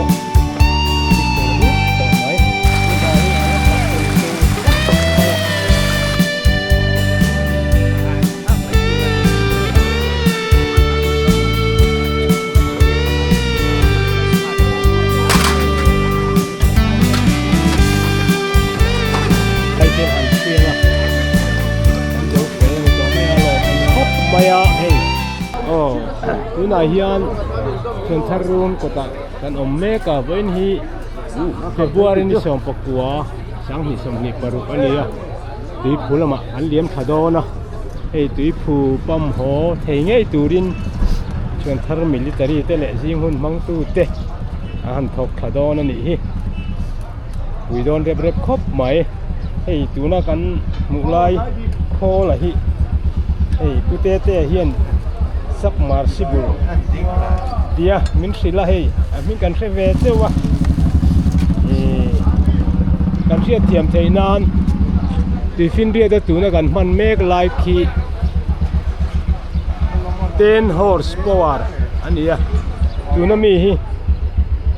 pawh a fel rup tawh mai. Hei hian han siam a, kan zo fel a ni tawh mai a lawm an khawp mai a hei. Aw tunah hian Thianthar run kawtah kan awm mek a vawiin hi February ni 19 2026 a ni a tuiphu lamah an liam tha dawn a hei tuiphu pump haw thei ngei turin Thianthar military te leh zing hun hmangtu te an han thawk thla dawn a nih hi. Pui dawn rep rep khawp mai hei tuna kan hmuh lai khawl a hi hei pute te hian submersible tia min hrilh a hei a hming kan hre ve deuh a ihh kan hriat thiam theih nan tuifinriat a tuna kan hman mek lai khi ten horse power a ni a tuna mi hi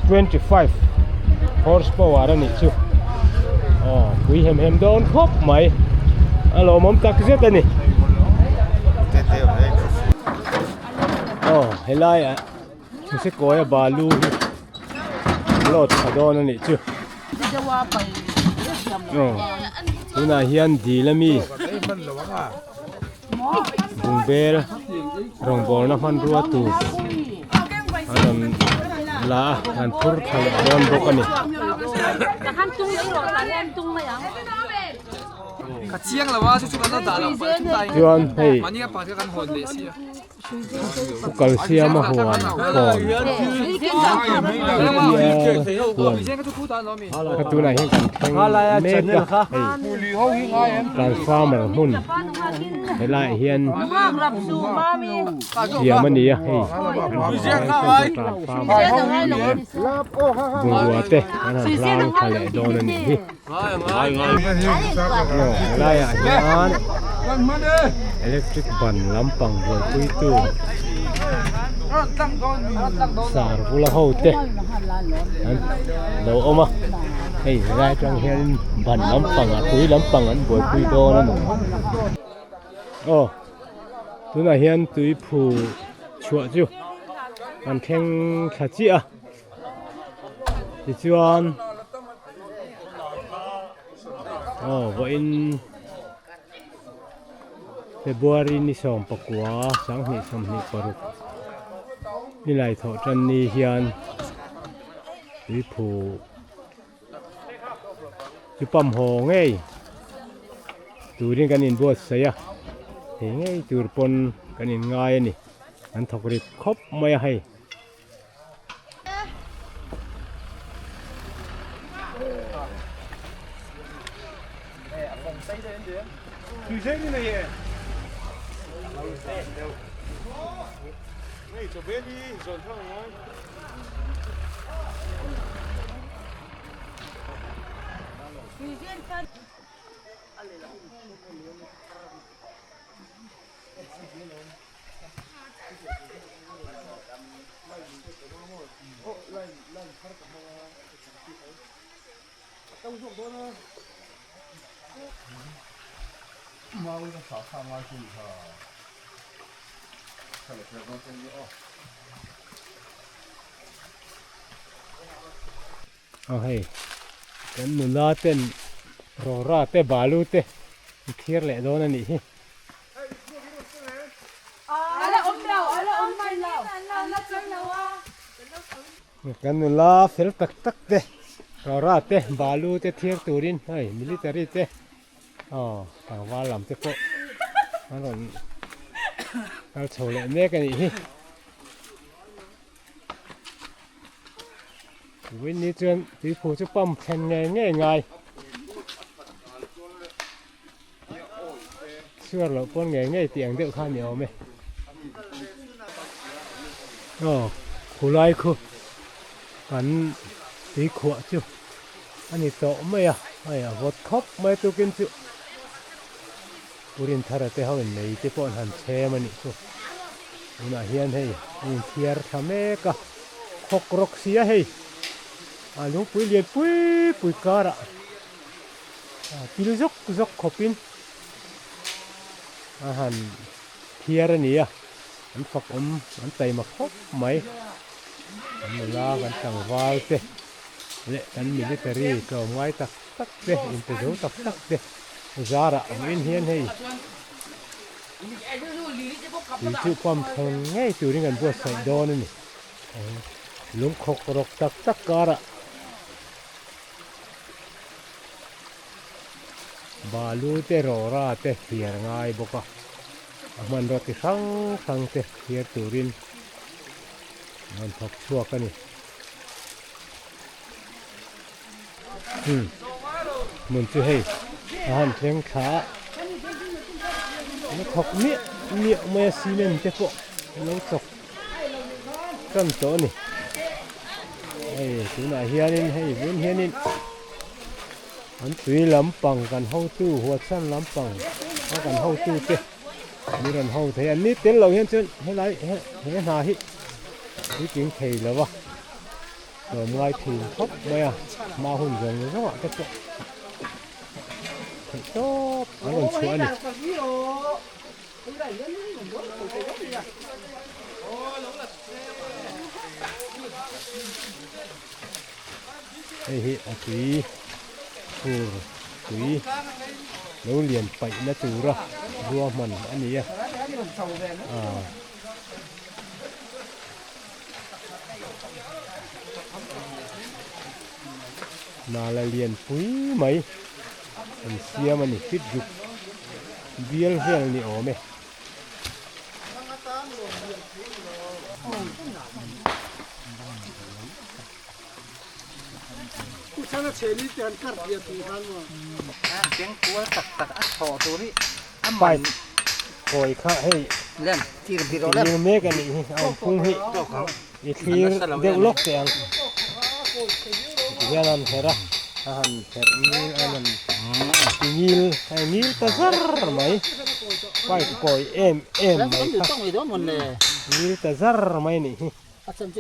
25 horse power a nih chu aw pui hem hem dawn khawp mai a lawmawm tak zet a ni aw helai ah thingse kawi a balu hi load tha dawn a nih chu aw tunah hian dil ami bungbel rawngbawlna hmanrua tur a rawn la a an phur thla leh dawn bawk a ni. Chuan hei Pu Kalsiama huan kawn huan ka tunah hian kan thleng mek a hei transformer hmun helaiah hian siam a ni a hei transformer bungrua te an han hlang thla leh dawn a nih hi. Aw helaiah hian electric ban lampang buaipuitu sar bula ho te an lo awm a hei helai atang hian ban lampang a tui lampang an buaipui dawn a ni aw tunah hian tui phu chhuah chu an thleng thla chiah a. Tichuan aw vawiin February ni 19 2026 nilai thawh tan ni hian tuiphu chu pump haw ngei turin kan inbuatsaih a thei ngei tur pawn kan inngai a ni an thawk rip khawp mai a hei. Aw hei kan nula ten rawra te balu te an thlir leh dawn a nih hi. Kan nula fel tak tak te rawra te balu te thiar turin hei military te aw tlangval lam te pawh an rawn kal chho leh mek a nih hi. Vawiin ni chuan tuiphu chu pump thlen ngei ngei ngai. Chhuar loh pawn ngei ngei tih ang deuh kha a ni awm e. Aw khulai khu kan tui khuah chu a ni tawh mai a, hei a vawt khawp mai tukin chu Purin thara te ho in lei te pawh an han chhem a nih chu. Tunah hian hei a inthiar thla mek a, khawk rawk si a hei. A lungpui lian pui pui karah pil zawk zawk khawpin a han thiar a ni a, an fak awm an taima khawp mai. Kan nula kan tlangval te leh kan military tlawmngai tak tak te inpe zo tak tak te zarah vawiin hian hei tui chu pump thleng ngei turin kan buatsaih dawn a ni. Lungkhawk rawk tak tak karah balu te rawra te thliar ngai bawk a, a hmanraw ti hrang hrang te thliar turin an rawn thawk chhuak a ni. Hmun chu hei a han thleng thla a, la thawk miah miah mai a cement te pawh a lo chawk tan tawh a ni. Hei tunah hianin hei vun hianin an tui lampang kan hotu huatsan lampang a kan hotu te mi rawn ho thei a ni tel lo hian chuan helai he hna hi puitling thei lo va. Tlawmngai thin khawp mai a, hma hun zawng zawng ah te pawh theih tawp an rawn chhuah a ni. Hei hi a tui fur tui lo lian paih na tura ruahman a ni a. Nala lian pui mai an siam a ni fit ruk bial vel ni awm e. Pipe kawi kha hei thlir mek a nih hi a awm phung hi i thlir deuh lawk teh ang tihian a han herh a a han herh ngil a han ti ngil a ngil ta zar mai pipe kawi em em mai kha ngil ta zar mai a nih hi. Kan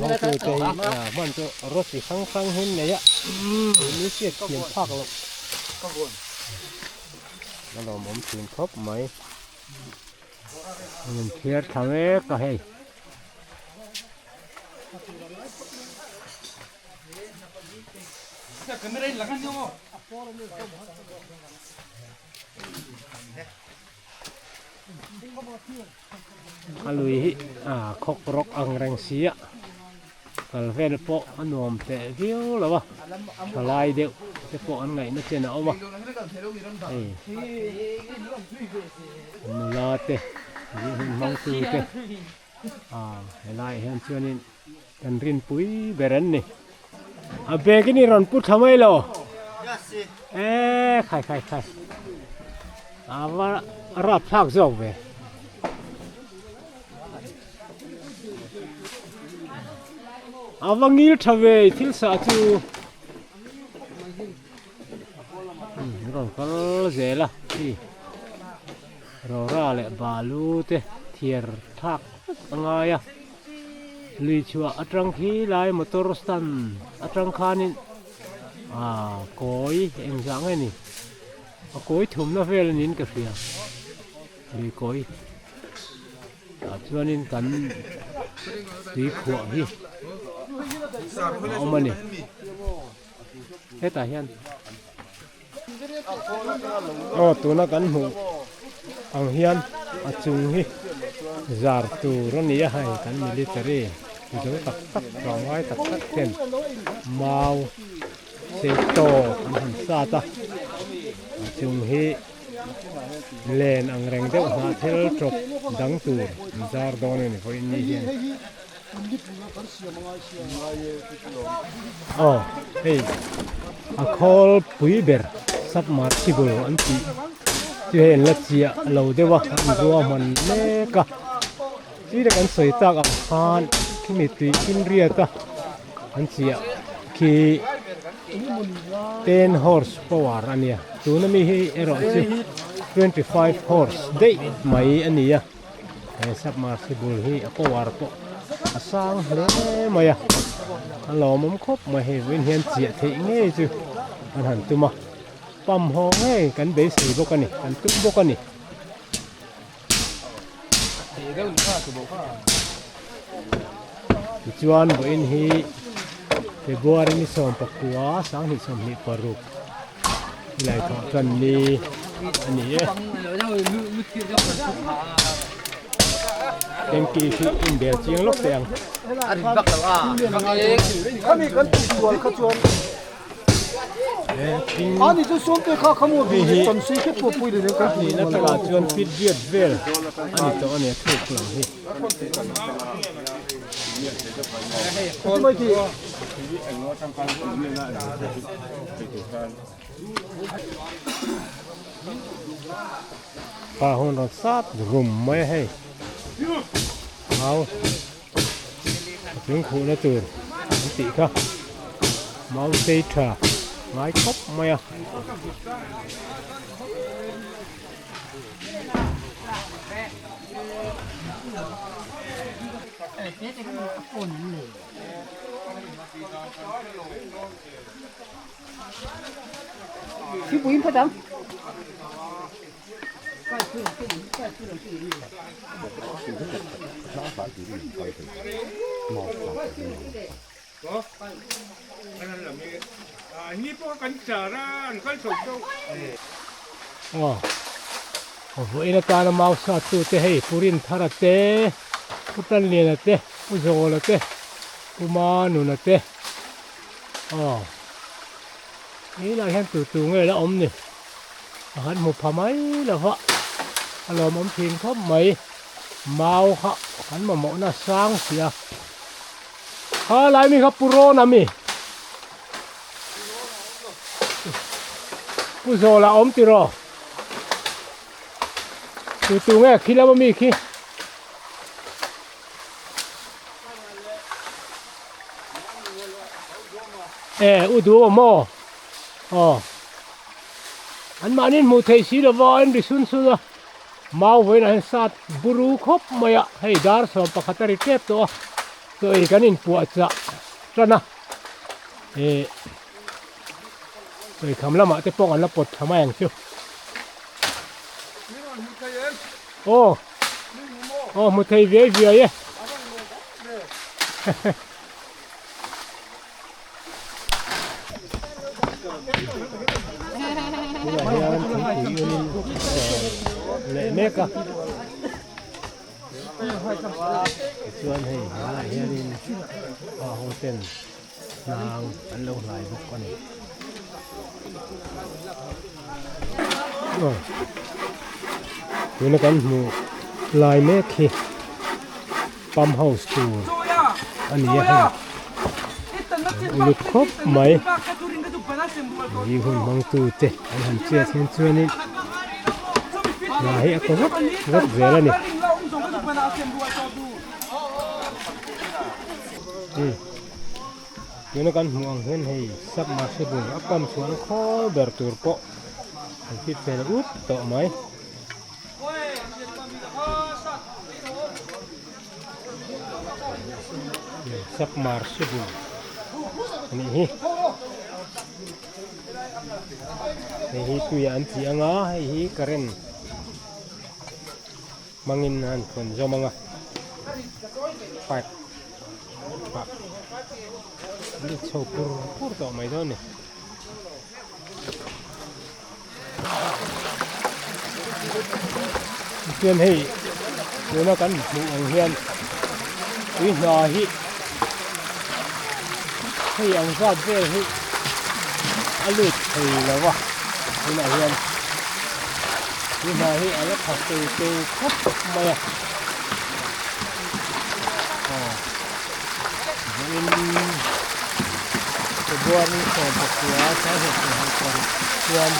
hotute hi hman chu rod chi hrang hrang hi an nei a ni hriat thiam phak loh a lawmawm thin khawp mai an in thiar thla mek a hei. A lui hi a khawk rawk ang reng si a kal vel pawh a nuam teh viau lo a thalai deuh te pawh an ngaihna chen a awm a hei nula te zing hun hmang tu te ah helaiah hian chuanin kan rinpui ber an ni a bag in i rawn pu thla mai lo e khai khai khai a va rap thlak zawk ve a va ngil tha ve thil sah chu rawn kal zel a hei rora leh balu te thiar thlak vek a ngai a. Lui chhuah atang khi lai motor stand atang khanin ah kawi engzah nge ni a kawi thumna vel niin ka hria lui kawi tah chuanin kan tui khuah hi a awm a ni hetah hian Aw tuna kan hmuh ang hian a chung hi zar tur a ni a hei kan military mizo tak tak tlawmngai tak tak ten mau sei tawk an han sat a a chung hi len ang reng deuh hnah thil tawp dang tur an zar dawn a ni vawiin ni hian. Aw hei a khawl pui ber submersible an tih chu hei an la chiah lo deuh a an zua hman mek a chi leh kan sawi tak ang khan khimi tui thil riat a an chiah khi ten horse power a nia tuna mi hi erawh chu 25 horse daih mai a ni a. He submersible hi a power pawh. a sang hle mai a a lawmawm khawp mai hei vawiin hian chiah theih ngei chu an han tum a pump haw ngei kan beisei bawk a ni kan tum bawk a ni. Tichuan vawiin hi February ni 19 2026 Nilai thawh tan ni a ni e. Tanky khi inbel chiang lawk teh ang. Hei hi nihna takah chuan feet riat vel a ni tawh a ni a thuk lam hi. Pa hun rawn sat rum mai a hei mau a chung khuhna tur an tih kha mau sei tha ngai khawp mai a. Aw vawiin atana mau sat tute hei Pu Rinthara te Pu Tanliana te Pu Zawla te Pu Manuna te aw helaiah hian tu tu nge la awm ni a han hmu pha mai lo va a lawmawm thin khawp mai mau kha kan mamawhna a sang si a kha lai mi kha Pu Rawn a mi Pu Zawla awm tiraw tu tu nge khi lama mi khi. E u duh awm aw aw an mahni hmuh theih si lova an ri sun sun a mau vawiinah hian sat buru khawp mai a hei dar 11 a ri tep tawh a chaw ei kan inpuah chah tan a eh chaw ei kham lamah te pawh an la pawt tha mai ang chu aw aw hmu thei viai viai e. Tunah hian thingpui unin leh mek a tichuan hei helaiah hianin pa ho ten hnang an lo hlai bawk a ni. Tuna kan hmuh lai mek hi pump house tur a ni a hei uluk khawp mai mi hun hmang tu te an han chet hian chuanin hna hi a kaw vak vak zel a ni. Tuna kan hmuh ang hian hei submersible a pump chhuahna khawl ber tur pawh an fit fel ut tawh mai. Submersible a nih hi. Hei hi tui ah an tih ang a hei hi current hmangin an thawn zawm ang a pipe ah an inchho pur pur tawh mai dawn a ni. Tichuan hei tuna kan hmuh ang hian tui hna hi hei ang zat vel hi a lut thei lo va tunah hian tui hna hi a la tha tei tei khawp mai a aw vawiin February 10 2026 chuan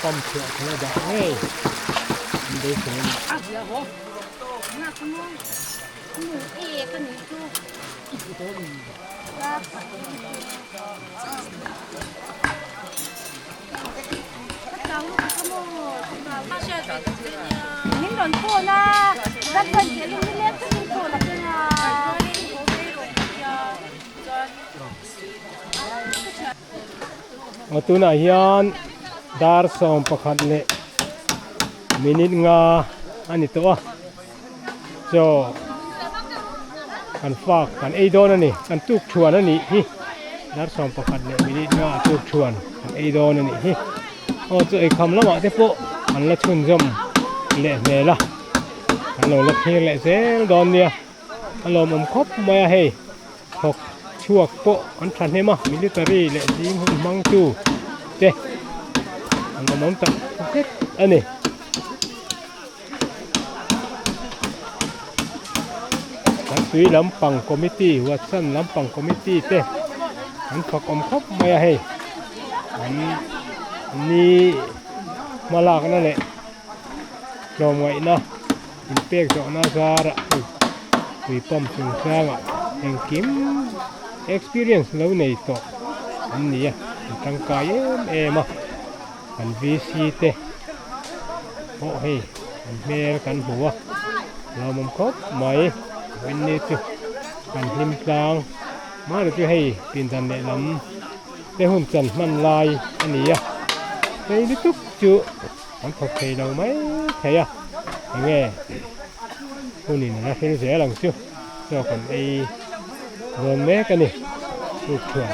pump chhuah theih a dah ngei an beisei a ni. Aw tunah hian dar 11 leh minute nga a ni tawh a chaw kan fak kan ei dawn a ni kan tuk thuan a nih hi dar 11 leh minute nga a tuk thuan kan ei dawn a nih hi aw chu eikham lamah te pawh an la chhunzawm leh hmel a an lo la thlir leh zel dawn nia a lawmawm khawp mai a hei. Thawk chhuak pawh an thahnem a, military leh zing hun hmangtu te an awm awm tak zet a ni. Kan tui lampang committee Watson lampang committee te an fak awm khawp mai a hei an ni hmalakna leh tlawmngaihna inpek zawhna zarah tui pump chungchangah engkim experience lo nei tawh an ni a an tangkai em em a kan VC te pawh hei an hmel kan hmu a lawmawm khawp mai vawiin chu kan hlim tlang mahni chu hei pindan lehlam te hun chan hman lai a ni a hei lutuk chu. An thawk thei lo mai thei a, enge hunin a la hril zel ang chu chaw kan ei dawn mek a ni tuk thuan.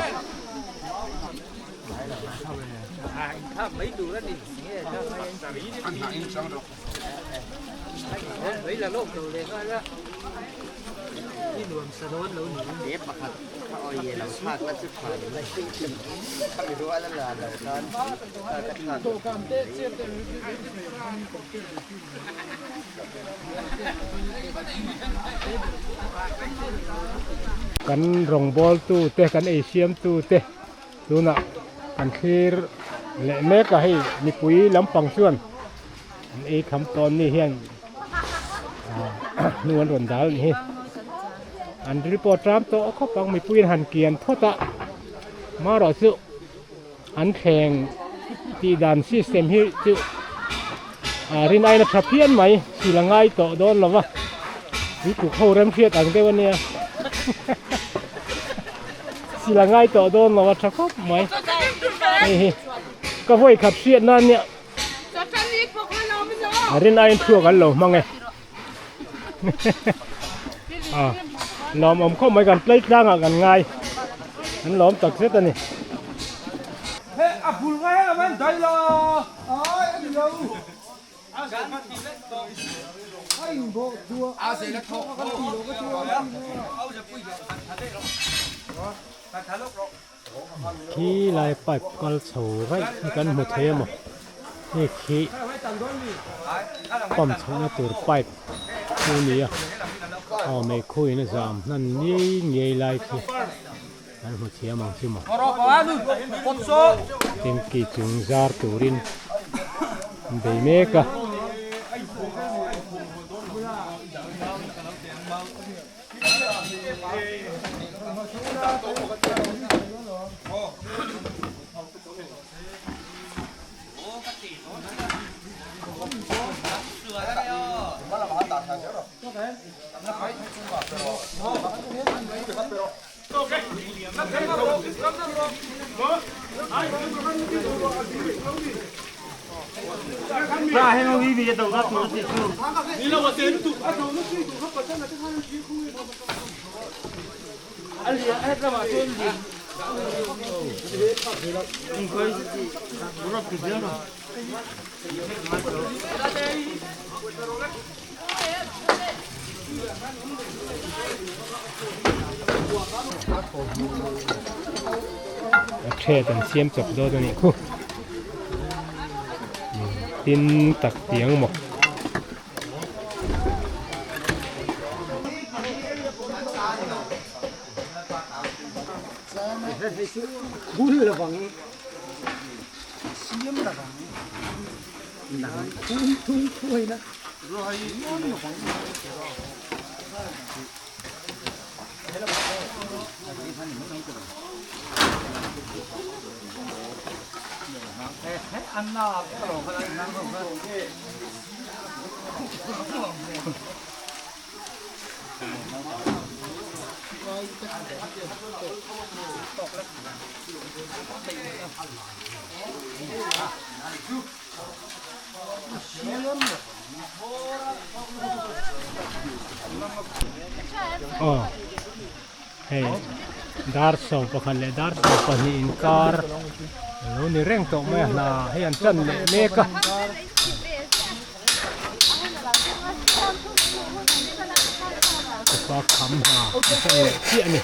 Kan rawngbâwl tute kan ei siam tute tunah kan thlir leh mek a hei mipui lampang chuan an ei tham tawn ni hian hnu an rawn dal a ni hi an ril pawh a ṭam tawh khawp ang mipuiin han kian phawt a marawh chu. An thleng tih dan system hi chu rin aiin a tha phian mai thil a ngai tawh dawn lo va tui kuk ho rem hriat ang deuh a nia thil a ngai tawh dawn lo a tha khawp mai hei hi ka vawi khat hriat nan nia rin aiin thluak an lo hmang e lawmawm khawp mai kan play tlangah kan ngai an lawm tak zet a ni. Khi lai pipe kal chho raih hi kan hmu thei a maw hei khi pump chhohna tur pipe chu a ni a aw meikhu in a zam hnan ngei ngei lai khi kan hmu thiam ang chu maw tanky chung zar turin an bei mek a. A ṭhet an siam chawp dawn a nih khu tin tak tiang maw. Aw hei dar 11 leh dar 12 inkar a lo ni reng tawh mai a hna hei an tan leh mek a. Sofa kham hna an tan leh chiah a ni.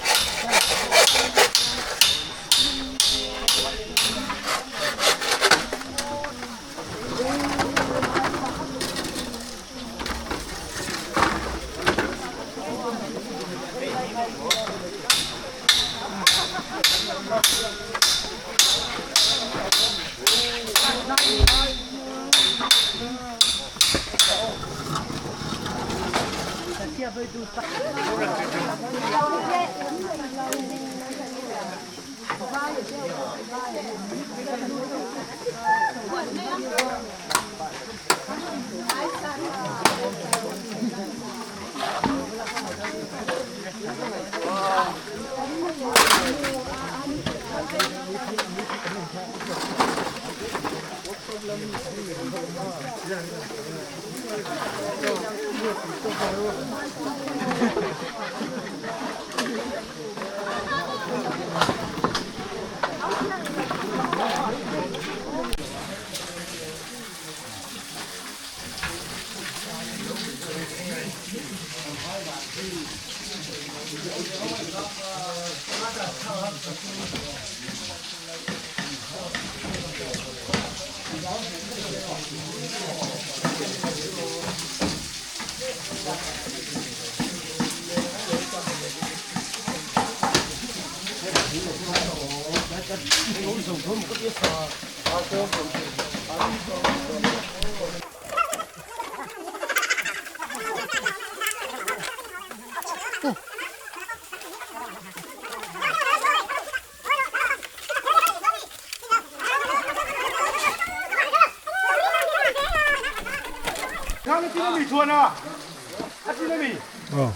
Aw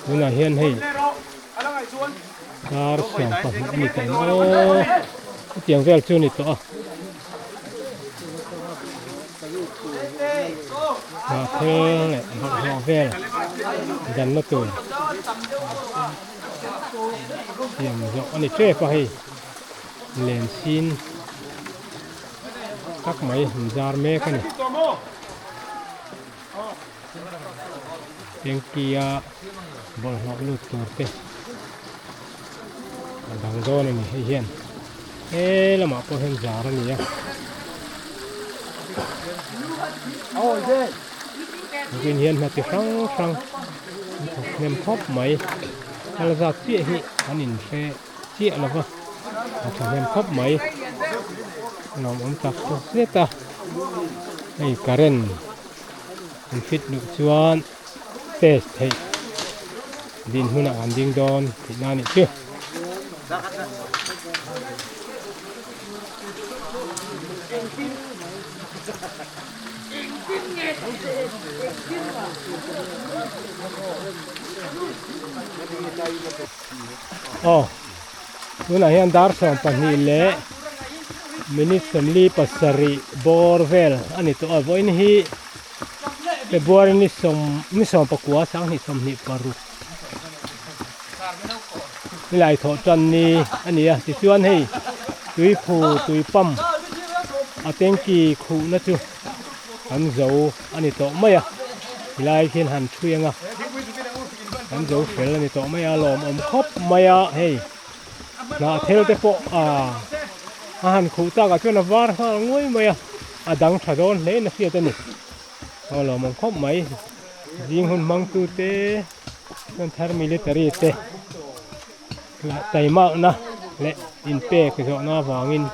tunah hian hei dar 12 a ni tawh ang aw hetiang vel chu a ni tawh a hnahthel leh bawlhhlawh vel danna tur siam zawh a ni tep a hei len sin tak mai an zar mek a ni. Tanky a bawlhhlawh lut tur te a dang dawn a ni hei hian he lamah pawh hian zar a ni a tin hian hna ti hrang hrang an thawk hnem khawp mai kal zat chiah hi an inhre chiah lo va a tha hnem khawp mai a lawmawm tak zet a hei current an fit luh chuan test theih din hunah an ding dawn tih na anih chu. Aw tunah hian dar 12 leh minute 47 bawr vel a ni tawh a vawiin hi February ni sawm ni sawm pakua sanghnih sawmhnih paruk nilai thawh tan ni a ni a tichuan hei tui phu tui pump a tanky khuhna chu an zo a ni tawh mai a tilai khian han thui ang a an zo fel a ni tawh mai a lawmawm khawp mai a hei hnah thel te pawh ah a han khuh tak ah chuan a var nghal nguai mai a a dang tha dawn hle in a hriat a ni a lawmawm khawp mai zing hun hmang tu te chuan thar military te lah taimakna leh inpek zawhna avangin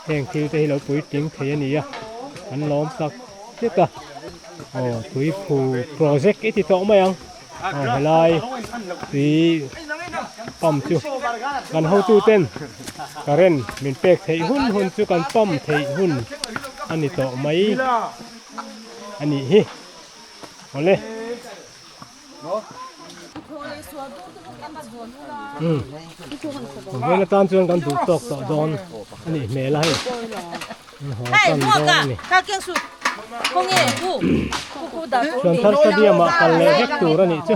heng thil te hi lo puitling thei a ni a an lawm tak zet a aw tuiphu project i ti tawh mai ang aw helai tui. Pump chu kan hotu ten current min pek theih hun hun chu kan pump theih hun a ni tawh mai a nih hi. Awle. Umm vawiin atan chuan kan duh tawk tawh dawn a nih hmel a hei. An haw tan dawn a ni. Chuan thar stadium ah kal leh vek tur a nih chu.